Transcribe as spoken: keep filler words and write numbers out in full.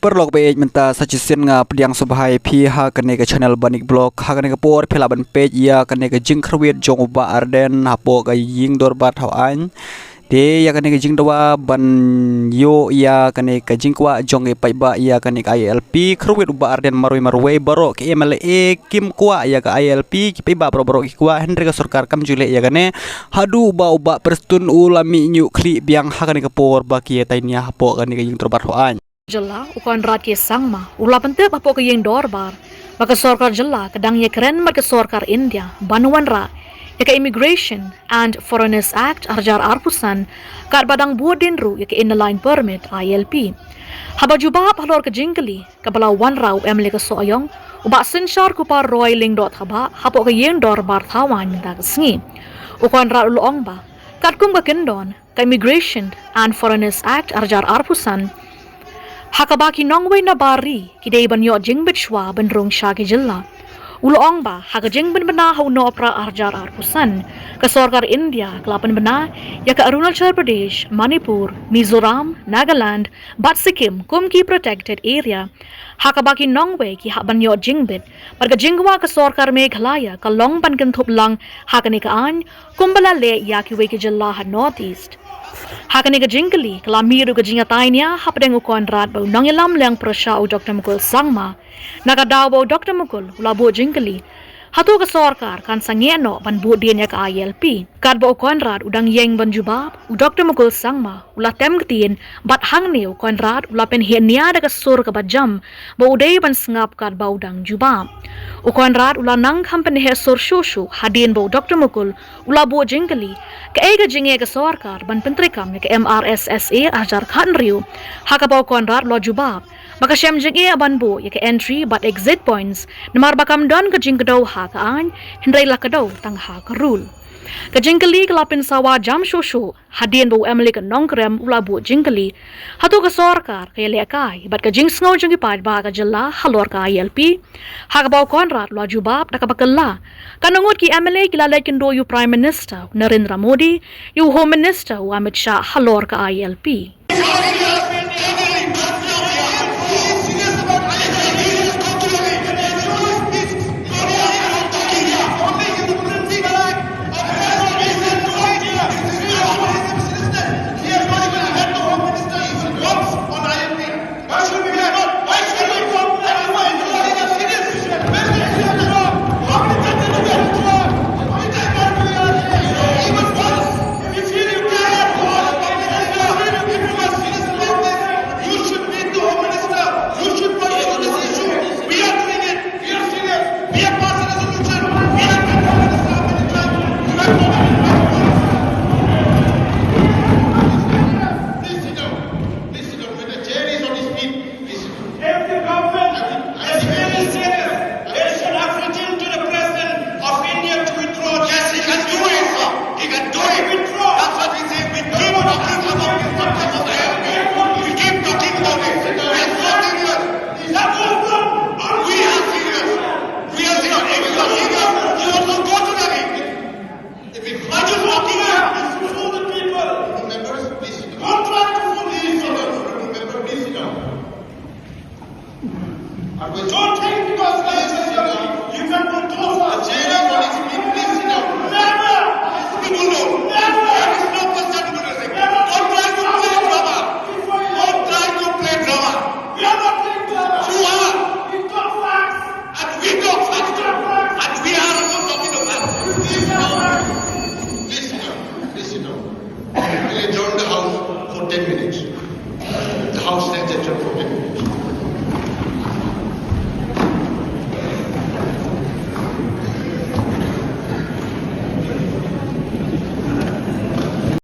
Paralok ba ïeit, mynta sa shisien nga pdiang sngewbha ïa phi ha kane ka channel Banik Vlog. Ha kane ka por phi lah ban peit ïa kane ka jingkyrwit jong u Bah Ardent hapoh ka ïing dorbar thaw aiñ. Te ïa kane ka jingdawa ban ïoh ïa kane ka jingkwah jong ki paidbah ïa kane ka I L P, kyrwit u Bah Ardent marwei marwei, baroh ki M L A kim kwah ïa ka I L P, ki paidbah baroh baroh ki kwah, hynrei ka sorkar kam ju leh ïa kane. Haduh ba u Bah Prestone u la mih ñiuh khlieh biang ha kane ka por ba ki ïatai nia hapoh kane ka ïing dorbar thaw aiñ. Jylla, u Conrad K Sangma, u la pyntip hapoh ka ïing dorbar ba ka sorkar jylla ka dang ïakren bad ka sorkar India ban wanrah ïa ka Immigration and Foreigners Act arhajar arphew san, katba dang bud dien ruh ïa ka Inner Line Permit, I L P. Haba jubab halor ka jingkylli kaba la wanrah u M L A ka Sohiong, u Bah Synshar Kupar Roy Lyngdoh Thabah hapoh ka ïing dorbar thaw aiñ mynta ka sngi, u Conrad u la ong ba katkum ka kyndon ka Immigration and Foreigners Act arhajar arphew san, ha kaba ki nongwei na bar ri ki dei ban ïoh jingbit shuwa ban rung sha ki jylla. U la ong ba ha ka jingpynbna ha u Nohprah arhajar arphew san, ka sorkar India ka la pynbna ïa ka Arunachal Pradesh, Manipur, Mizoram, Nagaland bad Sikkim kum ki protected area, ha kaba ki nongwei ki hap ban ïoh jingbit. Bad ka jingkwah ka sorkar Meghalaya ka long ban kynthup lang ha kane ka aiñ kumba la leh ïa kiwei ki jylla ha North East. Ha kane ka jingkylli ka la mih ruh ka jingïatai nia hapdeng u Conrad bad u nongïalam liang pyrshah u Doctor Mukul Sangma. Na ka daw ba u Doctor Mukul u la buh jingkylli, hato ka sorkar kan sangeh noh ban bud dien ïa ka I L P? Katba u Conrad u dang ïeng ban jubab, u Doctor Mukul Sangma u la tem ktien, bad hangne u Conrad u la pynheh nia da ka sur kaba jam ba u dei ban sngap katba u dang jubab. U Conrad u la nang kham pynheh sur shuh shuh hadien ba u Doctor Mukul u la buh jingkylli kaei ka jingeh ka sorkar ban pyntreikam ïa ka M R S S A arhajar khathynriew, ha kaba u Conrad u la jubab ba ka shem jingeh ban buh ïa ka entry bad exit points namar ba kam don ka jingkdew ha ka aiñ, hynrei la kdew tang ha ka rule. Ka jingkylli ka la pynsawa jam shuh shuh hadien ba u M L A ka Nongkrem u la buh jingkylli, hato ka sorkar ka ïalehkai bad ka jingsngew jong ki paidbah ka jylla halor ka I L P? Ha kaba u Conrad u la jubab da kaba kylla, katno ngut ki M L A ki la leit kynduh ïa u Prime Minister u Narendra Modi, ïa u Home Minister u Amit Shah halor ka I L P. Please sit down. Please sit down. When the chair is on his feet, please sit down. If the government is really serious, they should have written to the president of India to withdraw. Yes, he can do it, sir. He can do it. Withdraw. That's what we say. We keep talking about this. We keep talking about this. We are so serious. We are serious. We are serious. If you are serious, you also go to the ring. If it touches the people, it's for the people. Members, please sit down. Don't try to fool these people. Members, please sit down. Don't think because you can control us. Please sit down. Never. People know. Never. There is no question to this. Don't try to play drama. Don't try to play drama. We are not playing drama. You are. We talk facts. And we talk facts. And we are also talking of facts. Please sit down. Please sit down. We'll adjourn the house for ten minutes. The house stands adjourned for